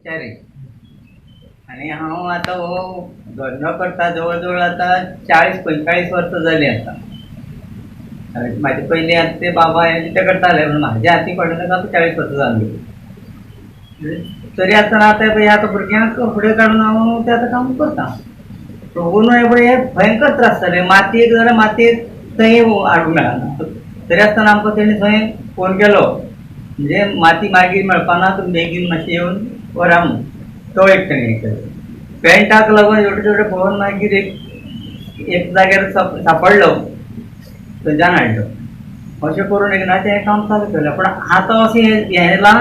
च्यारी आनी हांव आतां हो धंदो करता जवळ जवळ आतां 40-45 वर्सां जालीं आतां. म्हाजे पयलीं आतां ते बाबा हे ते करताले, पूण म्हाज्या हाती पडले आतां 40 वर्सां जाली. तरी आसतना आतां पळय आतां भुरग्यांक फुडें काडून हांव तें आतां काम करता. अंदू पळय हे भयंकर त्रास जाले. मातयेक जाल्यार मातयेक थंय हाडूंक मेळना. तरी आसतना आमकां तेणी थंय फोन केलो, म्हणजे माती मागीर मेळपाना, तुमी बेगीन मातशें येवन व्हरा म्हणून. तो एक तेणी हें केलो. पेंटाक लागून एवढे तेवढे पळोवन मागीर एक एक जाग्यार सांपडलो, थंयच्यान हाडलो. अशें करून एक ना तें काम चालू केलें. पूण आतां अशें हें येयलां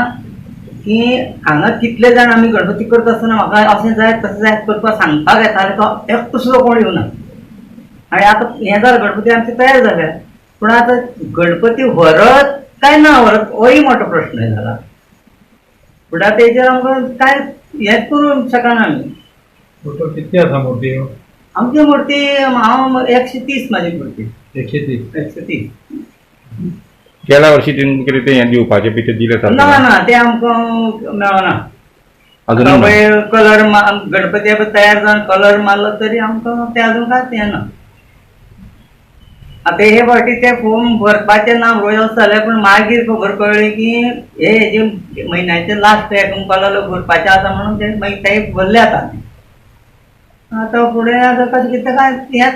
की हांगा कितले जाण आमी गणपती करता आसतना म्हाका अशें जाय तशें जाय करपाक सांगपाक येताले, तो एकटो सुद्दां कोण येवना. आनी आतां हें जालें, गणपती आमचे तयार जाले, पूण आतां गणपती व्हरत काय ना व्हरत होय मोठो प्रश्न जाला. पूण आतां तेजेर आमकां कांय हेंच करूंक शकना आमी. टोटल कितके आसा मूर्ती? आमची मूर्ती हांव 130 म्हाजी मूर्ती. 130. 130. गेल्या वर्षी तुमी कितें तें हें दिवपाचें बी तें दिलें ना सारकें? ना, तें आमकां मेळना. अजून ना? पळय कलर गणपती तयार जावन कलर मारलो तरी आमकां तें अजून कांयच हें ना. आतां हे फावटी ते फॉर्म भरपाचें ना रोज जालें, पूण मागीर खबर कळ्ळी की हे हेजे म्हयन्याचे लास्ट हेका म्हणपाक लागलो भरपाचें आसा म्हणून ते मागीर ते भरले आतां. आतां फुडें आतां कशें कितें कांय हेंच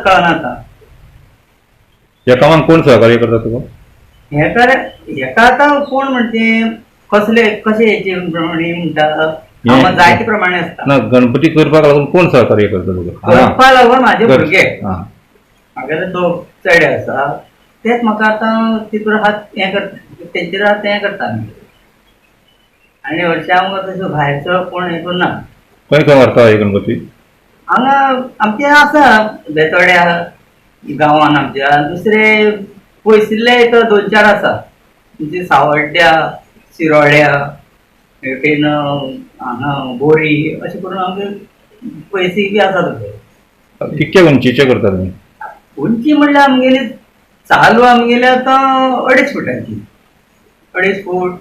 कळना आतां. ह्या कामाक कोण सहकार्य करता तुका? हें तर हेका आतां कोण म्हणजे कसले कशे हेचे प्रमाणे म्हणटा, आमकां जायते प्रमाणे आसता. ना, गणपती करपाक लागून कोण सहकार्य करता तुका? करपा लागून म्हाजे भुरगे, आं, म्हागेले दोग चेडे आसा, तेच म्हाका आतां तितून हात हें करता, तेंचेर हात हें करता आमी. आनी हरशीं आमकां तशें भायरचो कोण हें करना. खंय खंय व्हरता हे गणपती? हांगा आमचे आसा बेतोड्या गांवान आमच्या, दुसरे पयसुल्ले एक 2-4 आसा, म्हणजे सावड्ड्या, शिरोड्या, हेवटेन हांगा बोरी, अशें करून आमचे पयशे बी आसा तशे. कितके उंचीचे करता तुमी? उंची म्हणल्यार आमगेली चालू आमगेली आतां 2.5 फुटांची, 2.5 फूट,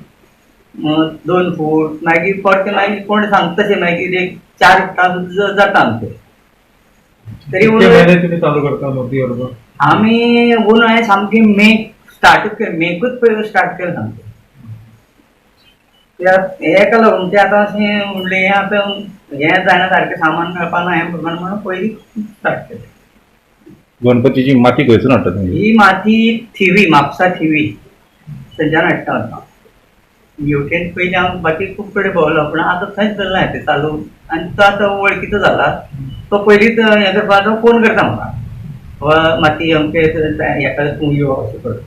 2 फूट, मागीर परते मागीर कोण सांगता तशें मागीर एक 4 फुटां सुद्दां जाता आमचें. तरी कितके महिने तुमी चालू करता मूर्ती व्हरपाक? आमी अंदू हांवें सामकें मेक स्टार्टूच केलें, मेकूच पयलीं स्टार्ट केलें सामकें. हेका लागून तें आतां अशें म्हणलें हें आतां हें जायना सारकें सामान मेळपाक ना हें म्हणून पयलीं स्टार्ट केलें. गणपतीची माती खंयसून हाडटा तुमी? ही माती थिवी, म्हापसा थिवी थंयच्यान हाडटा आतां. हेवटेन पयलीं हांव बाकी खूब कडेन भोंवलो, पूण आतां थंयच चल्लां तें चालू. आनी तो आतां वळखीचो जाला, तो पयलींच हें करपाक फोन करता म्हाका, वा माती अमके हेका तूं यो अशें करून.